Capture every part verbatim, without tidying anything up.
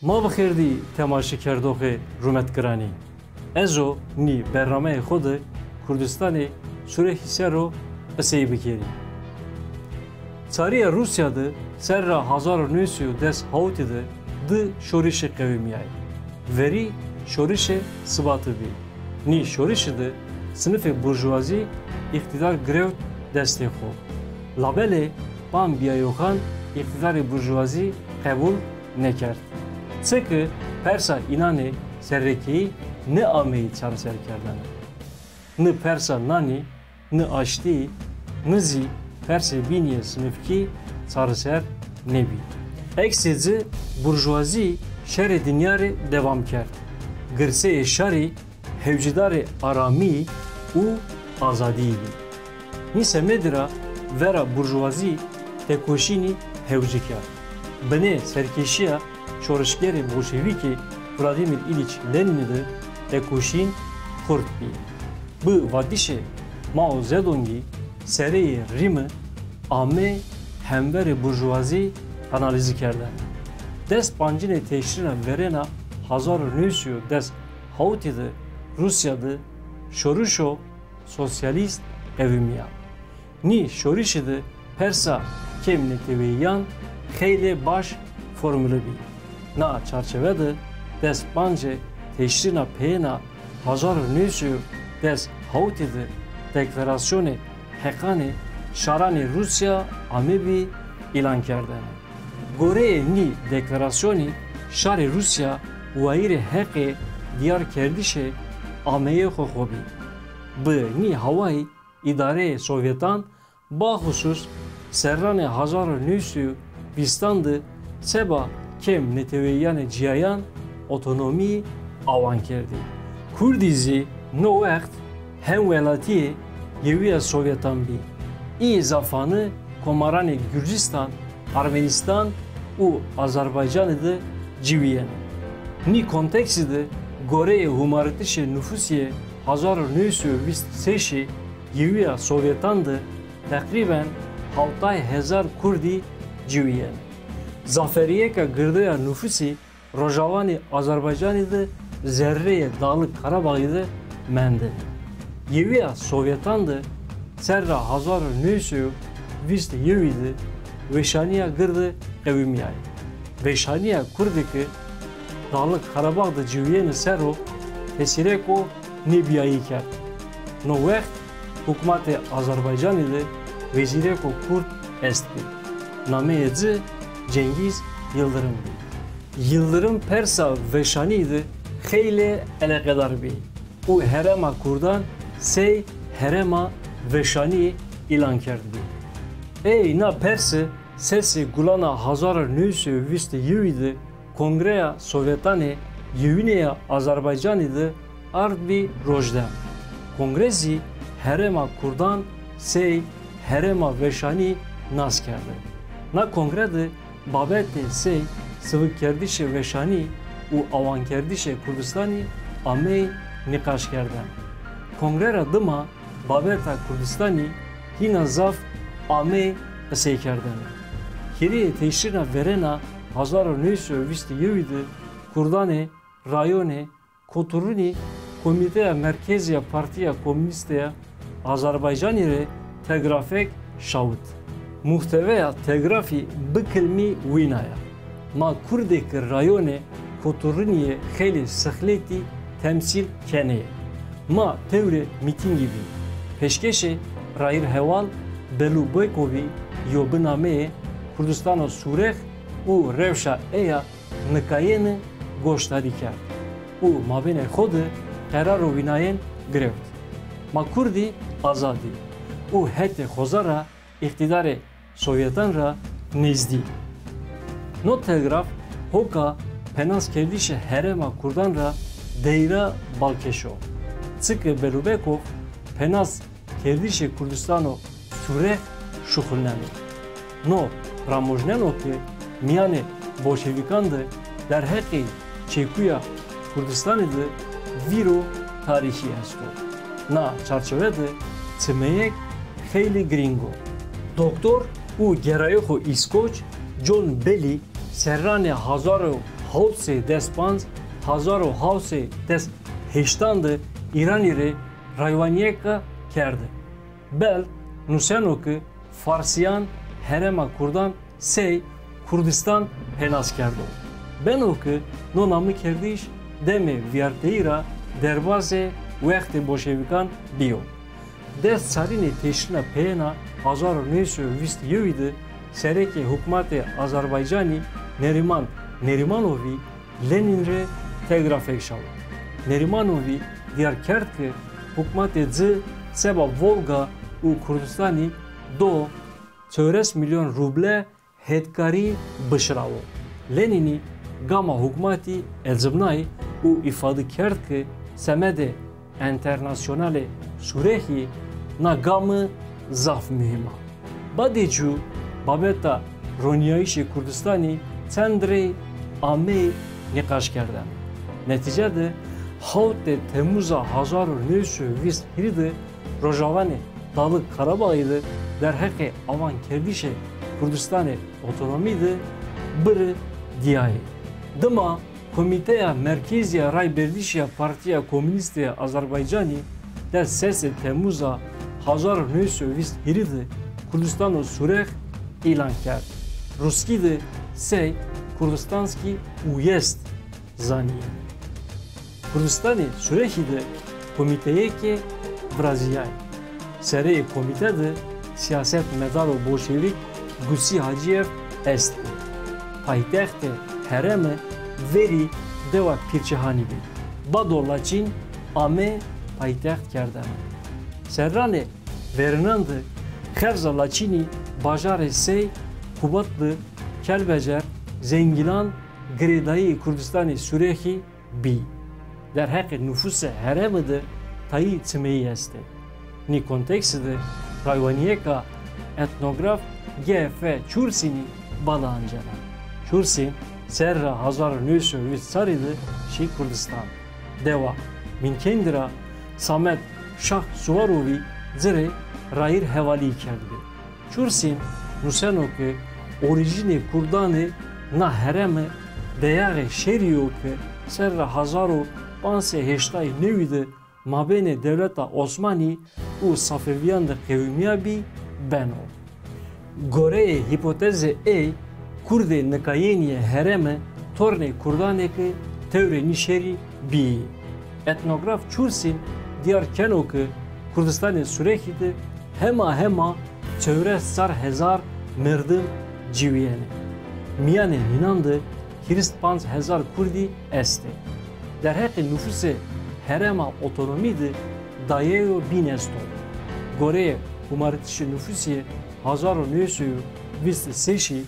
Ma bi xêr dî temaşekerdoxê rûmetgiranî. Ez o nî bernameyê xwe de Kurdistanê Sûrexî ser o qisey bikerî. Çariya Rûsya de serra hezar û neh sed û des hawtî de di şorişê qewimiyayê. Verî şorişê Sibatê bî. Nî şorişî de sinifê burjuvazî îqtîdar girewt destê xwe. Labelê Pan Biyayoxan îqtîdarê burjuvazî qebûl nekerd. Çike persa înanê serrekeyî neameyî çareserkerdene. Ni persa nanî, ni aştî, ni zî persê bîniyê sinifkî çareser nebî. Eksê ci burjuvazî şerê dinya rê dewam kerd. Girseyê şerî hewcîdarê aramî û azadî bî. Nî semedê ra vera burjuvazî tekoşînî hewcî kerd. Binê serkêşiya şorişgerê bolşevîkê Vladimir Îlîç Lenînî de tekoşîn xurt bî. Bi vatişê Mao Zedongî sereyê rîmi ame hemverê burjuvazî kanalîzî kerdene. Dest pancînê teşrîna verêna hezar û neh sed û des hawtî de Rûsya de şorişo sosyalîst qewimiya. Nî şorişî de persa kêm neteweyîyan xeylê baş formule bî. Na çarçeve de dest pancê teşrîna peyêna hezar û neh sed û des hawtî de deklarasyonê heqanê şaranê Rûsya amebî îlankerdene. Goreyê nî deklarasyonî şarê Rûsya wayîrê heqê diyarkerdişê ameyê xwe xwe bî. Bi nî hawayî îdareyê Sovyetan baxusûs serranê hezar û neh sed û vîstan de seba kêm neteweyîyanê ciyayan otonomî awan kerdî. Kurdî zî no wext hemwelatiyê Yewîya Sovyetan bî. Î zafane komaranê Gurcistan, Armenistan û Azerbaycanê de ciwîyene. Nî konteksî de goreyê hûmaritişê nufusî yê hezar û neh sed û vîst û şeşê Yewîya Sovyetan de teqrîben hewtay hezar Kurdî ciwîyene. Zaferiyeka girdoya nufusî Rojawanê Azerbaycanê de zerreyê Dağlık Karabağî de mendin. Yewîya Sovyetan de serra hezar û neh sed û vîst û yewî de vêşaniya girde qewimiyayê. Vêşaniya Kurdê ke Dağlık Karabağ de ciwiyêne ser o tesîreko nêbiyayî kerd. No wext hikûmetê Azerbaycanê de wezîreko Kurd estbî. Nameyê ci Cengîz Yildirim bî. Yildirim persa vêşanî de xeylê eleqedar bî û herêma Kurdan sey herêma vêşanî îlan kerdbî. Ey na perse sesê gulana hezar û neh sed û vîst û yewî de Kongreya Sovyetanê Yewîneya Azerbaycanê de ardbî rojde. Kongre zî herêma Kurdan sey herêma vêşanî nas kerde. Na kongre de babetê sey sivikkerdişê vêşanî û awankerdişê Kurdistanî ameyî nîqaşkerdene. Kongre ra dima babeta Kurdistanî hîna zaf ameyî qiseykerdene. Hîrê Teşrîna verêna hezar û neh sed û vîst û yewî de Kurdanê rayonê Koturinî Komîteya Merkezî ya Partîya Komînîste ya Azerbaycanî rê telgrafek şawit. Muhteweya telgrafî bi kilmî wîna ya: Ma Kurdê ke rayonê Koturiniyê xeylê sixletî temsîl kenê, ma tewrê mîtîngî bî. Pêşkêşê Rayîr Heval Belûbekovî yo bi nameyê Kurdistano Sûrex û rewşa ê ya nikayêne goşdarî kerd û mabênê xo de qerar û wînayên girewt. Ma Kurdî azadî û hetê xoza ra îqtîdarê Sovyetan ra nêzdî. No telgraf hoka penaskerdişê herêma Kurdan ra deyra balkêş o. Çike Belûbekov penas kerdişê Kurdistano Sûrex şuxulneno. No ramojneno ke mîyanê bolşevîkan de derheqê çekuya Kurdistanê de vîro tarîxî esto. Na çarçewe de çimeyek xeylê girîng o. Doktor û gerayixo îskoç John Belly serranê hezar û Hewt sê des panc, hezar û hewt sê des hêştan de Îranî rê raywaniyeka kerde. Bel nûseno ke Farsiyan herêma Kurdan sey Kurdistan pênas kerdo. Beno ke no namîkerdiş demê vîyarteyî ra derbazê wextê bolşevîkan bîyo. Des serînê têşîna peyêna hezar û neh sed û vîst û yewî de serekê hikûmetê Azerbaycanî Nerîman Nerîmanovî Lenîn rê telgrafek şawo. Nerîmanovî diyar kerd ke hikûmetê ci seba Volga û Kurdistanî do çewres milyon ruble hêdkarî bişirawo. Lenînî gama hikûmetî ecibnay û îfade kerd ke semedê enternasyonalê Sûrexî na gami zaf muhîm a. Badê cû babeta ronîyayîşê Kurdistanî çend rey ameyî nîqaşkerdene. Netîce de hewtê Temûza hezar û neh sed û vîst hîrî de Rojawanê Dağlık Karabağî de derheqê avankerdişê Kurdistanê otonomî de biri diyayê. Dima Komîteya Merkezî ya Rayberdişî ya Partîya Komûnîstî ya Azerbaycanî des sesê Temûza hezar û neh sed û vîst hîrî de Kurdistano Sûrex îlan kerd. Rûskî de sey Kurdistanskî Uyezd zanîye. Kurdistanê Sûrexî de komîteyêkê virazîyayî. Sereyê komîte de siyasetmedaro bolşevîk Gusî Hacîyev estê. Paytextê herêmî verî dewa Pîrçihanî bî. Bado Laçîn amê paytext kerdene. Serranê verênan de xebza Laçînî bajarê sey Kubatli, Kelbecer, Zengîlan girêdayî Kurdistanê Sûrexî bî. Derheqê nufusê herêmî de tayî çimeyî estê. Nî konteksî de raywaniyêka etnograf G F Çûrsînî bala ancena. Çûrsîn serra hezar û neh sed û vîst çarî de şî Kurdistan. Dewa Mînkeynî ra Samed Şah Suwarovî ci rê rayîr hevalî kerdibî. Çûrsîn nûseno ke orîjînê kurdanê na herêmî deyaxê şerî yo ke serra hezar û panc sey hêştay newî de mabênê dewleta Osmanî û Safevîyan de qewimîyabî beno. Goreyê hîpotezê ey, kurdê nikayênî yê herêmî tornê kurdanê ke tewrê nî şerî bîyî. Etnograf Çûrsîn diyar keno ke Kurdistanê Sûrexî de hema hema çewres çar hezar merdim ciwîyene. Mîyanê nînan de hîris panc hezar kurdî estê. Derheqê nufusê herêma otonomî de dayeyo bîn esto. Goreyê hûmaritişê nufusî yê hezar û neh sed û vîst û sêşî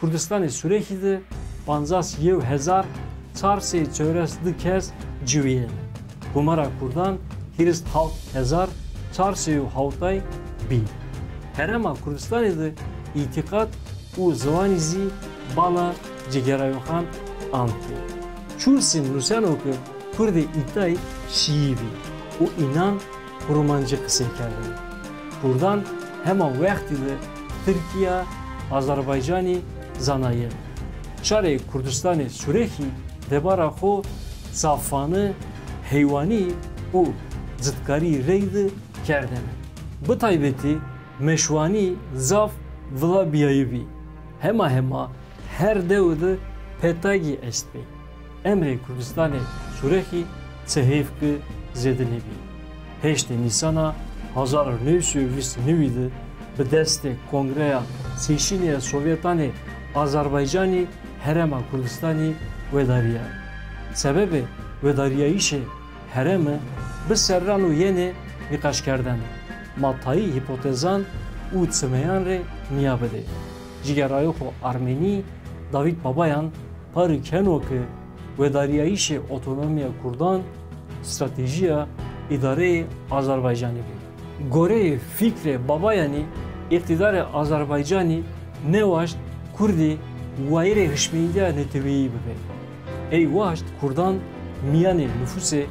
Kurdistanê Sûrexî de pancas yew hezar çar sey çewres du kes ciwîyene. Hûmara kurdan hîris hewt hezar çar sey û hewtay bî. Herêma Kurdistanê de îtîqat û ziwanî zî bala cigerayoxan antî. Çûrsîn nûseno ke kurdê îtay şîyî bî û înan kurmancî qisey kerdibî. Kurdan hema wextî de Tirkîya, Azerbaycanî zanayene. Şarê Kurdistanê Sûrexî debara xo zafane, heywanî û citkarî reyde kerdene. Bi taybetî meşwanî zaf vila bîyayî bî. Hema hema her dew de petagî estbî. Emrê Kurdistanê Sûrexî çi heyf ke zêde nebî. Heştê Nîsana hezar û neh sed û vîst û newî de bi destê Kongreya Sêşînê ya Sovyetanê Azerbaycanî herêma Kurdistanî wedarîya. Sebebê wedarîyayîşê herêmî bi serran û yenê nîqaşkerdene. Ma tayî hîpotezan û çimeyan rê nîya bidê. Cigerayoxo armenî Davîd Babayan parî keno ke wedarîyayîşê otonomîya kurdan stratejîya îdareyê Azerbaycanî bî. Goreyê fikrê Babayanî, îqtîdarê Azerbaycanî newaşt kurdî wayîrê hişmendîya neteweyî bibe. Ey waşt kurdan mîyanê nufusê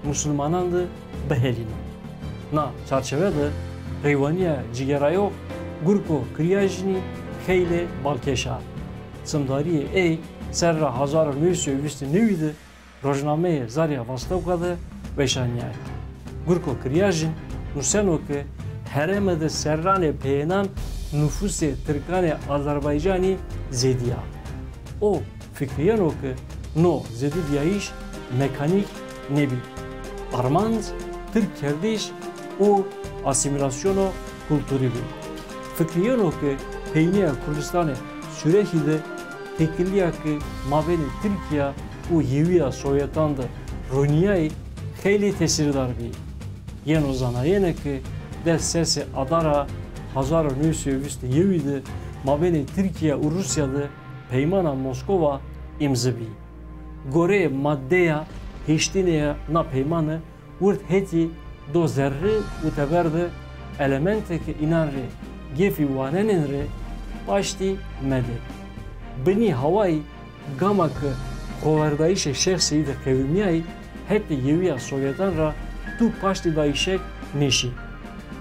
musulmanan de bihelîne. Na çarçeve de rêwanîya cigerayox Gurko Kiryajinî xeylê balkêş a. çimdariyê ey serra hezar û neh sed û bîst û newî de rojnameyê Zarya Vostoka de weşaniyay. Gurko Kiryajin nuseno ke herême de serranê peyênan nufusê Tirkanê Azerbaycanî zêdiya. O fikriyeno ke no zêdîbiyayîş mekanîk nebî. Armanc tirk kerdiş û asîmîlasyono kulturî bî. Fikriyeno ke peynîya Kurdistanê Sûrekî de têkiliya ke mabênê Tirkiya û Yewîya Sowyetan de ronîyayî xeylê tesîrdar bî. Yeno zanayene ke dest sesê Adara hezar û neh sed û bîst û yewî de mabênê Tirkiye û Rûsya de Peymana Moskova îmze bî. Goreyê maddeya hiştînê ya na peymane wird hetî do zerrî û teber de elementeke înan rê gefî wanenên rê paştî mede. Bi nî hawayî gama ke xoverdayîşê şexsî de qewimîyayî hetê Yewîya Sowyetan ra tu paştîdayîşek nêşî.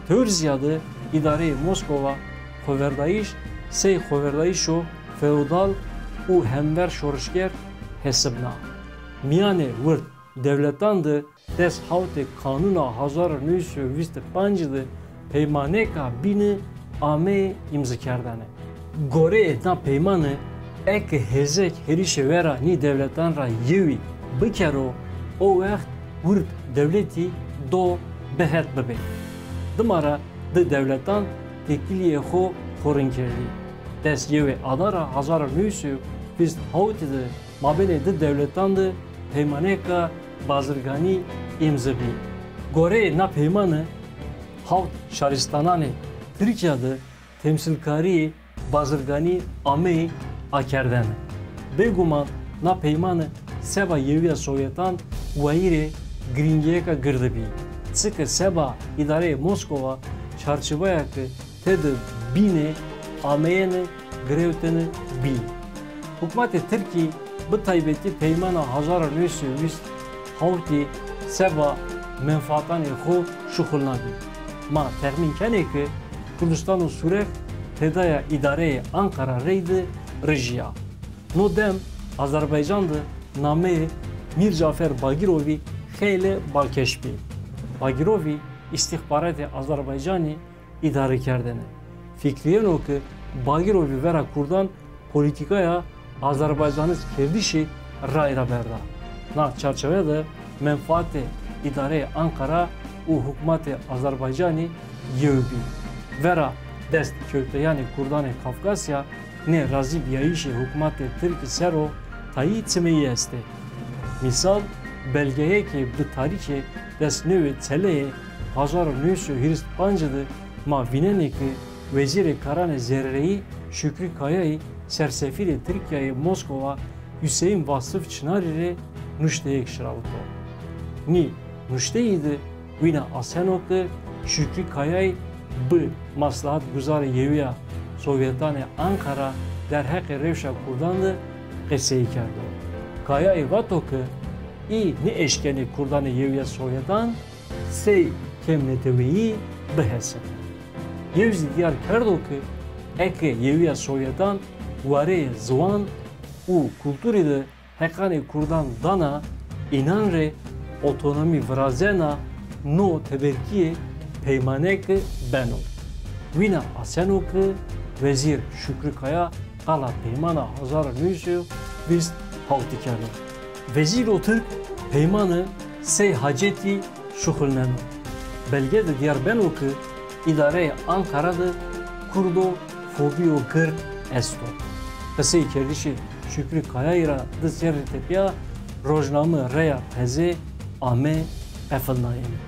Teorîzîya de îdareyê Moskova xoverdayîş sey xoverdayîşo feodal û hember şorişger hesibna. Mîyanê wird dewletan de dest hawtê Kanûna hezar û neh sed û bîst û pênc de peymaneka bîne ameyê îmzikerdene. Goreyê na peymane eke hêzek hêrişê vera nî dewletan ra yewî bikero, o wext wird dewletî do bihet bibê. Dima ra di dewletan têkiliyê xo xurîn kerdî. Dest yewê Adara hezar û neh sed û bîst û hawtî de mabênê di dewletan de peymaneka bazirganî îmze bî. Goreyê na peymane hawt şaristananê Tirkiya de temsîlkariyê bazirganî ameyî akerdene. Bêguman na peymane seba Yewîya Sowyetan wayîrê girîngiyeka girde bî. Çike seba îdareyê Moskova çarçoveya ke tê de bîne ameyene girewtene bî. Hikûmetê Tirkî bi taybetî peymana hezar û neh sed û bîst û hawtî seba menfaatanê xo şuxulnabî. Ma texmîn kenê ke Kurdistano Sûrek têdaya îdareyê Anqara reyde rijiya. No dem Azerbaycan de nameyê Mîr Cafer Bagîrovî xeylê balkêş bî. Bagîrovî îstîxbaratê Azerbaycanî îdare kerdene. Fikriyeno ke Bagîrovî vera Kurdan polîtîkaya Azerbaycanîzkerdişê rayra berda. Na çarçowe de menfaatê îdareyê Anqara û hikûmetê Azerbaycanî yew bî. Vera dest kewteyanê Kurdanê Kafkasya nê razîbîyayîşê hikûmetê Tirkî ser o tayî çimeyî estê. Mîsal, belgeyekê bi tarîxê dest newê Çeleyê hezar û neh sed û hîris û pênc de ma vînenê ke Wezîrê Karanê Zerreyî Şükrü Kayayî sersefîrê Tirkiyeyê Moskova Hüseyin Vasıf Çınarî rê nuşteyek şirawito. Nî nuşteyî de wîna aseno ke Şükrü Kayayî bi maslahatguzarê Yewîya Sovyetanê Anqara derheqê rewşa Kurdan de qesey kerdo. Kayayî vato ke î nêeşkenê Kurdanê Yewîya Sovyetan sey kêmneteweyî bihesibne. Yew zî diyar kerdo ke eke Yewîya Sovyetan warê ziwan û kulturî de heqanê Kurdan dana, înan rê otonomî virazena, no teberkiyê peymaneke beno. Wîna aseno ke Wezîr Şükrü Kaya qala peymana hezar û neh sed û bîst û hawtî keno. Wezîro Tirk peymane sey hacetî şuxulneno. Belge de diyar beno ke îdareyê Anqara de kurdofobiyo gird esto. Qesey kerdişê Şükrü Kayayî ra di serrî tepiya rojname Reya Teze ame qefilnayene.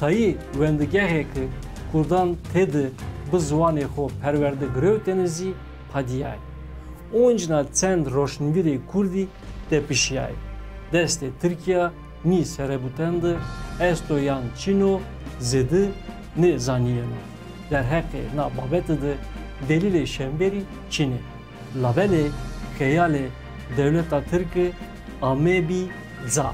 Tayî wendigehê ke kurdan tê de bi ziwanê xo perwerde girewtene zî padiyayê. Oncna çend roşnvîrê kurdî tepişiyayê. Destê Tirkiya nî serebûten de esto yan çin o zêde nêzaniyeno. Derheqê na babete de delîlê şemberî çin ê. Labelê xeyalê dewleta Tirke amebî ca.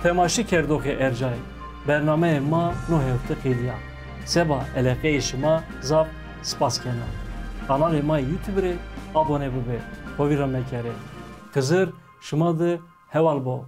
Temaşekerdoxê ercayî, bernameyê ma no hewte qediya. Seba eleqeyê şima zaf spas kena. Kanalê ma YouTube rê Abone bibe, xwe vî re mekerê. Xizir, şima de heval bo.